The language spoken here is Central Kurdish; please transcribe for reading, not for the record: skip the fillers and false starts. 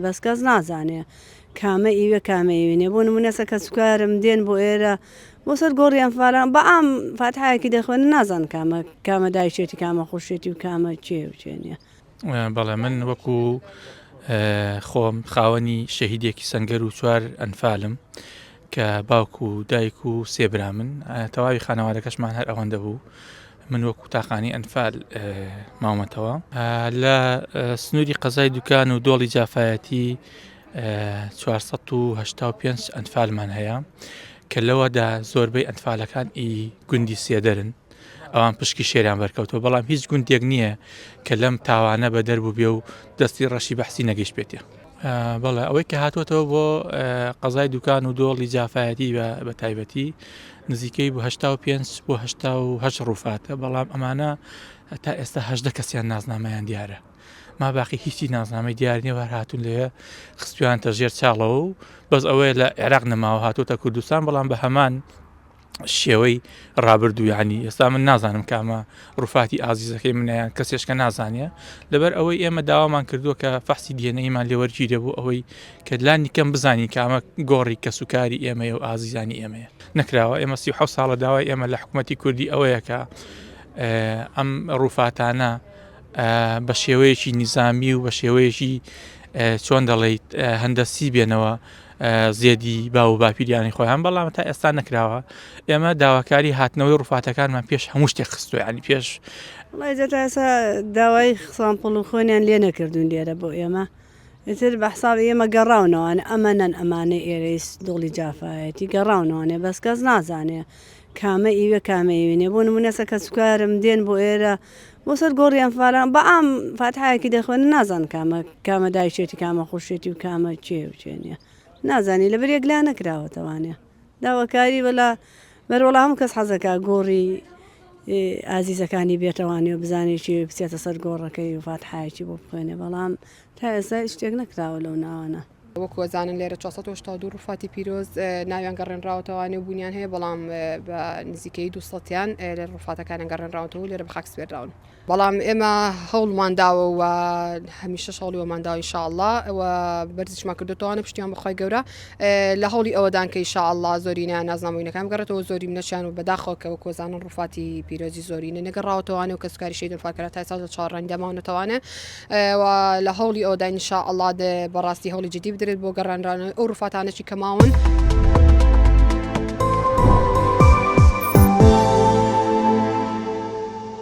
بەس کەس نازانێ کامە ئیوێ کامە ئیوێ نیە بۆ نمونە سە کەسوکارم دێن بۆ ئێرە بۆ سەر گۆڕی ئەنفالان بە عام فاتحایەکی دەخوێنن نازان کامە کامە دایکێتی کامە خوشێتی و کامە کێ و کێ نیە. بەڵێ من وەکو خۆم خاوەنی شەهیدێکی سەنگەر و چوار ئەنفالم کە باوک و دایک و سێ برامن تەواوی خانەوادەکەشمان هەر ئەوەندە بوو من وەکو تاقانی ئەنفال ماومەتەوە لە سنووری قەزای دوکان و دۆڵی جافایەتی 485 ئەنفالمان هەیە کە لەوەدا زۆربەی ئەنفالەکان ئی گوندی سێدەرن ئەوان پشکی شێریان بەرکەوتەوە بەڵام هیچ گوندێک نییە کە لەم تاوانە بە دەربوو بێ و دەستی ڕەشی بەحسی نەگەیشت پێتێ بەڵێ ئەوەی کە هاتووەتەوە بۆ قەزای دوکان و دۆڵی جافایەتی بە تایبەتی نزیکەی بۆ 85 بۆ 88 ڕووفاتە بەڵام ئەمانە تا ئێستا هەدە کەسیان نازنامەیان دیارە ما باقی هیچی نازنامەی دیار نییە هەر هاتوون لێ خستویانتە ژێر چاڵەوە و بەس ئەوەیە لە عێراق نەماوە هاتووتە کوردستان بەڵام بە هەمان شێوەی ڕابردوو یعنی ئێستا من نازانم کامە ڕوفاتی ئازیزەکەی منیان کەسێشکە نازانێ لەبەر ئەوەی ئێمە داوامان کردووە کە فەحسی دیێنەیمان لێوەرگیرێ بۆ ئەوەی کە لانی کەم بزانین کامە گۆڕی کەسوکاری ئێمەیە و ئازیزانی ئێمەیە نەکراوە ئێمە 37 ساڵە داوای ئێمە لە حکوومەتی کوردی ئەوەیە کە ئەم ڕوفاتانە بە شێوەیەکی نیزامی و بە شێوەیەکی چۆن دەڵیت هەندەسی بێنەوە زێدی باو و باپیریانی خۆیان بەڵام تا ئێستا نەکراوە ئێمە داواکاری هاتنەوەی ڕوفاتەکانمان پێش هەموو شتێک خستووە ینی پێش وڵای جا تا ئێستا داوای سامپڵ و خوێنیان لێ نەکردوون لێرە بۆ ئێمە ئیتر بە حساب ئێمە گەڕاونەوانێ ئەمەنەن ئەمانەی ئێرەی دۆڵی جافایەتی گەڕاونەوانێ بەس کەس نازانێ کامە ئیوێ کامە ئیوێ نیە بۆ نمونە سە کەسوکارم دێن بۆ ئێرە بۆ سەر گۆڕی ئەنفالان بە عام فاتحایەکی دەخوێنن نازان کامە کامە دایکێتی کامە خوشێتی و کامە کێ و کێ نیە نازانی لەبەر یەکلا نەکراوەتەوانێ داواکاری وەلا بەرەوەڵا هەموو کەس حەزەکە گۆڕی ئازیزەکانی بێتەوانێ و بزانێ چی بچێتە سەر گۆڕەکەی و فاتحایەکی بۆ بخوێنێ بەڵام تا ئێستا شتێک نەکراوە لەو ناوانە. وەکو ئەزانن لێرە 482 ڕوفاتی پیرۆز ناویان گەڕێنراوەتەوانێ و بوونیان هەیە بەڵام بە نزیکەی 200یان لە ڕوفاتەکانیان گەڕێنراوەتەوە و لێرە بە خاک سپێردراون. بەڵام ئێمە هەوڵمان داوە و هەمیشەش هەوڵی ئەوەمان داوە ان شاء اللە و بەرزیشمان کردوتەوانە پشتیان بەخوای گەورە لە هەوڵی ئەوەدان کە ان شاء اللە زۆرینەیان نازنامەوینەکان بگەڕێتەوە زۆرینەشیان و بەداخەوە کە وەکو ئەزانن ڕوفاتی پیرۆزی زۆرینە نەگەڕاوەتەوانێ و کەسوکاری شەهید وەفاکرا تا ئێستا لە چاوەڕوانی ماونەتەوانێ و لە هەوڵی ئەوەداین ان شاء اللە بەڕاستی هەوڵی جدی بدرێت بۆ گەڕانرانەوەی ئەو ڕوفاتانەشی کە ماون.